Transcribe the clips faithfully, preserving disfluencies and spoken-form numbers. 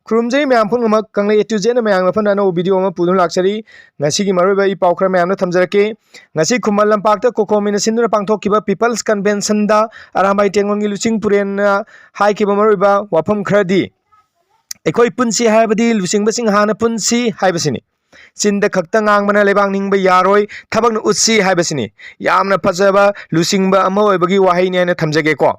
ꯈꯨꯔꯨꯝꯖꯔꯤ ꯃꯌꯥꯝ ꯄꯨꯝꯅꯃꯛ꯫ ꯀꯪꯂꯩ A to Z ꯅ ꯃꯌꯥꯝꯒꯤ ꯃꯐꯝꯗ ꯑꯅꯧꯕ video ꯑꯃ ꯄꯨꯗꯨꯅ ꯂꯥꯛꯆꯔꯤ꯫ ꯉꯁꯤꯒꯤ ꯃꯔꯨꯑꯣꯏꯕ ꯏ ꯄꯥꯎ ꯈꯔ ꯃꯌꯥꯝꯗ ꯊꯝꯖꯔꯛꯀꯦ꯫ ꯉꯁꯤ ꯈꯨꯃꯟ ꯂꯝꯄꯥꯛꯇ COCOMI ꯅ ꯁꯤꯟꯗꯨꯅ ꯄꯥꯡꯊꯣꯛꯈꯤꯕ People's Convention ꯗ ꯑꯔꯥꯝꯕꯥꯏ ꯇꯦꯡꯒꯣꯟꯒꯤ ꯂꯨꯆꯤꯡ ꯄꯨꯔꯦꯟꯅ ꯍꯥꯏꯈꯤꯕ ꯃꯔꯨꯑꯣꯏꯕ ꯋꯥꯐꯝ ꯈꯔꯗꯤ, "ꯑꯩꯈꯣꯏ ꯄꯨꯟꯁꯤ ꯍꯥꯏꯕꯗꯤ ꯂꯨꯆꯤꯡꯕꯁꯤꯡ ꯍꯥꯟꯅ ꯄꯨꯟꯁꯤ ꯍꯥꯏꯕꯁꯤꯅꯤ꯫ ꯆꯤꯟꯗ ꯈꯛꯇ ꯉꯥꯡꯕꯅ ꯂꯩꯕꯥꯛ ꯅꯤꯡꯕ ꯌꯥꯔꯣꯏ, ꯊꯕꯛꯅ ꯎꯠꯁꯤ ꯍꯥꯏꯕꯁꯤꯅꯤ"꯫ ꯌꯥꯝꯅ ꯐꯖꯕ ꯂꯨꯆꯤꯡꯕ ꯑꯃ ꯑꯣꯏꯕꯒꯤ ꯋꯥꯍꯩꯅꯤ ꯍꯥꯏꯅ ꯊꯝꯖꯒꯦꯀꯣ꯫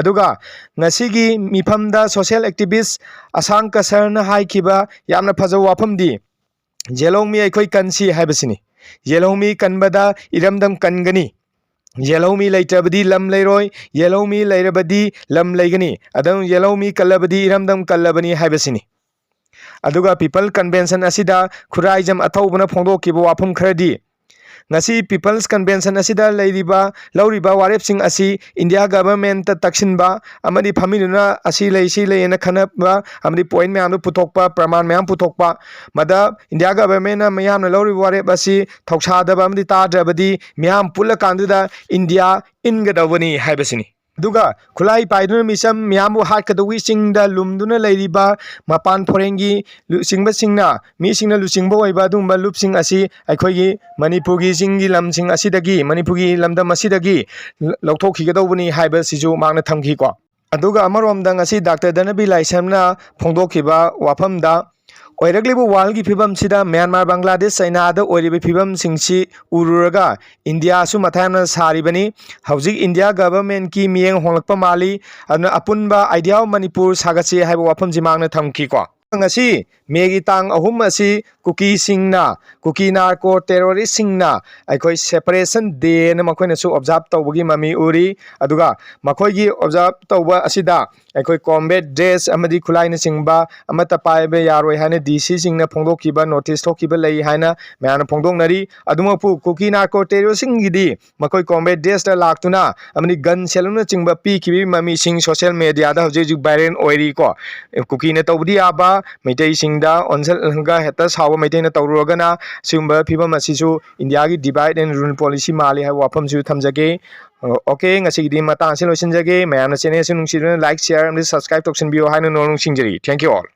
ꯑꯗꯨꯒ ꯉꯁꯤꯒꯤ ꯃꯤꯐꯝꯗ social activist ꯑꯁꯥꯡ ꯀꯁꯔꯅ ꯍꯥꯏꯈꯤꯕ ꯌꯥꯝꯅ ꯐꯖꯕ ꯋꯥꯐꯝꯗꯤ, "ꯌꯦꯜꯍꯧꯃꯤ ꯑꯩꯈꯣꯏ ꯀꯟꯁꯤ ꯍꯥꯏꯕꯁꯤꯅꯤ꯫ ꯌꯦꯜꯍꯧꯃꯤ ꯀꯟꯕꯗ ꯏꯔꯝꯗꯝ ꯀꯟꯒꯅꯤ꯫ ꯌꯦꯜꯍꯧꯃꯤ ꯂꯩꯇ꯭ꯔꯕꯗꯤ ꯂꯝ ꯂꯩꯔꯣꯏ, ꯌꯦꯜꯍꯧꯃꯤ ꯂꯩꯔꯕꯗꯤ ꯂꯝ ꯂꯩꯒꯅꯤ꯫ ꯑꯗꯨꯝ ꯌꯦꯜꯍꯧꯃꯤ ꯀꯜꯂꯕꯗꯤ ꯏꯔꯝꯗꯝ ꯀꯜꯂꯕꯅꯤ" ꯍꯥꯏꯕꯁꯤꯅꯤ꯫ ꯑꯗꯨꯒ People Convention ꯑꯁꯤꯗ ꯈꯨꯔꯥꯏꯖꯝ ꯑꯊꯧꯕꯅ ꯐꯣꯡꯗꯣꯛꯈꯤꯕ ꯋꯥꯐꯝ ꯈꯔꯗꯤ, ꯉꯁꯤ People's Convention ꯑꯁꯤꯗ ꯂꯩꯔꯤꯕ, ꯂꯧꯔꯤꯕ ꯋꯥꯔꯦꯞꯁꯤꯡ ꯑꯁꯤ India Government ꯇ ꯇꯛꯁꯤꯟꯕ ꯑꯃꯗꯤ ꯐꯝꯃꯤꯟꯅꯗꯨꯅ ꯑꯁꯤ ꯂꯩ, ꯁꯤ ꯂꯩ ꯍꯥꯏꯅ ꯈꯟꯅꯕ ꯑꯃꯗꯤ point ꯃꯌꯥꯝꯗꯨ ꯄꯨꯊꯣꯛꯄ, ꯄ꯭ꯔꯃꯥꯟ ꯃꯌꯥꯝ ꯄꯨꯊꯣꯛꯄ, ꯃꯗ India Government ꯅ ꯃꯤꯌꯥꯝꯅ ꯂꯧꯔꯤꯕ ꯋꯥꯔꯦꯞ ꯑꯁꯤ ꯊꯧꯁꯥꯗꯕ ꯑꯃꯗꯤ ꯇꯥꯗ꯭ꯔꯕꯗꯤ ꯃꯤꯌꯥꯝ ꯄꯨꯜꯂꯀꯥꯟꯗꯨꯗ India ꯏꯟꯒꯗꯧꯕꯅꯤ ꯍꯥꯏꯕꯁꯤꯅꯤ꯫ ꯑꯗꯨꯒ ꯈꯨꯠꯂꯥꯏ ꯄꯥꯏꯗꯨꯅ ꯃꯤꯆꯝ ꯃꯤꯌꯥꯝꯕꯨ ꯍꯥꯠꯀꯗꯧꯕꯒꯤ ꯆꯤꯡꯗ ꯂꯨꯝꯗꯨꯅ ꯂꯩꯔꯤꯕ ꯃꯄꯥꯟ foreign ꯒꯤ ꯂꯨꯆꯤꯡꯕꯁꯤꯡꯅ, ꯃꯤꯁꯤꯡꯅ ꯂꯨꯆꯤꯡꯕ ꯑꯣꯏꯕ ꯑꯗꯨꯒꯨꯝꯕ ꯂꯨꯞꯁꯤꯡ ꯑꯁꯤ ꯑꯩꯈꯣꯏꯒꯤ ꯃꯅꯤꯄꯨꯔꯒꯤ ꯆꯤꯡꯒꯤ ꯂꯝꯁꯤꯡ ꯑꯁꯤꯗꯒꯤ, ꯃꯅꯤꯄꯨꯔꯒꯤ ꯂꯝꯗꯝ ꯑꯁꯤꯗꯒꯤ ꯂ-, ꯂꯧꯊꯣꯛꯈꯤꯒꯗꯧꯕꯅꯤ ꯍꯥꯏꯕꯁꯤꯁꯨ ꯃꯍꯥꯛꯅ ꯊꯝꯈꯤꯀꯣ꯫ ꯑꯗꯨꯒ ꯑꯃꯔꯣꯝꯗ ꯉꯁꯤ ꯗꯥꯛꯇꯔ ꯙꯅꯕꯤꯔ ꯂꯥꯏꯁ꯭ꯔꯝꯅ ꯐꯣꯡꯗꯣꯛꯈꯤꯕ ꯋꯥꯐꯝꯗ, ꯑꯣꯏꯔꯛꯂꯤꯕ world ꯒꯤ ꯐꯤꯕꯝꯁꯤꯗ ꯃ꯭ꯌꯥꯟꯃꯥꯔ, ꯕꯪꯒ꯭ꯂꯥꯗꯦꯁ, ꯆꯩꯅꯥꯗ ꯑꯣꯏꯔꯤꯕ ꯐꯤꯕꯝꯁꯤꯡꯁꯤ ꯎꯔꯨꯔꯒ ꯏꯟꯗꯤꯌꯥꯁꯨ ꯃꯊꯥ ꯌꯥꯝꯅ ꯁꯥꯔꯤꯕꯅꯤ꯫ ꯍꯧꯖꯤꯛ India Government ꯀꯤ ꯃꯤꯠꯌꯦꯡ ꯍꯣꯡꯂꯛꯄ ꯃꯥꯜꯂꯤ꯫ ꯑꯗꯨꯅ ꯑꯄꯨꯟꯕ Idea of ꯃꯅꯤꯄꯨꯔ ꯁꯥꯒꯠꯁꯤ ꯍꯥꯏꯕ ꯋꯥꯐꯝꯁꯤ ꯃꯍꯥꯛꯅ ꯊꯝꯈꯤꯀꯣ꯫ ꯉꯁꯤ ꯃꯦꯒꯤ ꯇꯥꯡ ꯑꯍꯨꯝ ꯑꯁꯤ ꯀꯨꯀꯤꯁꯤꯡꯅ, ꯀꯨꯀꯤ ꯅꯥꯔꯀꯣ ꯇꯦꯔꯣꯔꯤꯁꯁꯤꯡꯅ ꯑꯩꯈꯣꯏ Separation Day ꯅ ꯃꯈꯣꯏꯅꯁꯨ observe ꯇꯧꯕꯒꯤ ꯃꯃꯤ ꯎꯔꯤ꯫ ꯑꯗꯨꯒ ꯃꯈꯣꯏꯒꯤ observe ꯇꯧꯕ ꯑꯁꯤꯗ ꯑꯩꯈꯣꯏ combat dress ꯑꯃꯗꯤ ꯈꯨꯠꯂꯥꯏꯅꯆꯤꯡꯕ ꯑꯃꯠꯇ ꯄꯥꯏꯕ ꯌꯥꯔꯣꯏ ꯍꯥꯏꯅ D C ꯁꯤꯡꯅ ꯐꯣꯡꯗꯣꯛꯈꯤꯕ notice ꯊꯣꯛꯈꯤꯕ ꯂꯩ ꯍꯥꯏꯅ ꯃꯌꯥꯝꯅ ꯐꯣꯡꯗꯣꯛꯅꯔꯤ꯫ ꯑꯗꯨꯃꯛꯄꯨ ꯀꯨꯀꯤ ꯅꯥꯔꯀꯣ ꯇꯦꯔꯣꯔꯤꯁꯁꯤꯡꯒꯤꯗꯤ ꯃꯈꯣꯏ combat dress ꯇ ꯂꯥꯛꯇꯨꯅ ꯑꯃꯗꯤ gun salute ꯅꯆꯤꯡꯕ ꯄꯤꯈꯤꯕꯒꯤ ꯃꯃꯤꯁꯤꯡ social media ꯗ ꯍꯧꯖꯤꯛ ꯍꯧꯖꯤꯛ viral ꯑꯣꯏꯔꯤꯀꯣ꯫ ꯀꯨꯀꯤꯅ ꯇꯧꯕꯗꯤ ꯌꯥꯕ, ꯃꯩꯇꯩꯁꯤꯡꯗ ꯑꯣꯟꯁꯤꯜꯂꯒ ꯍꯦꯛꯇ ꯁꯥꯎꯕ ꯃꯩꯇꯩꯅ ꯇꯧꯔꯨꯔꯒꯅ ꯁꯤꯒꯨꯝꯕ ꯐꯤꯕꯝ ꯑꯁꯤꯁꯨ ꯏꯟꯗꯤꯌꯥꯒꯤ divide and rule policy ꯃꯥꯜꯂꯤ ꯍꯥꯏꯕ ꯋꯥꯐꯝꯁꯨ ꯊꯝꯖꯒꯦ꯫ ꯑꯣꯀꯦ, ꯉꯁꯤꯒꯤꯗꯤ ꯃꯇꯥꯡ ꯑꯁꯤ ꯂꯣꯏꯁꯤꯟꯖꯒꯦ꯫ ꯃꯌꯥꯝꯅ channel ꯑꯁꯤ ꯅꯨꯡꯁꯤꯗꯨꯅ like, share ꯑꯃꯗꯤ subscribe ꯇꯧꯁꯤꯟꯕꯤꯌꯨ ꯍꯥꯏꯅ ꯅꯣꯡ ꯅꯨꯡꯁꯤꯡꯖꯔꯤ꯫ Thank you all.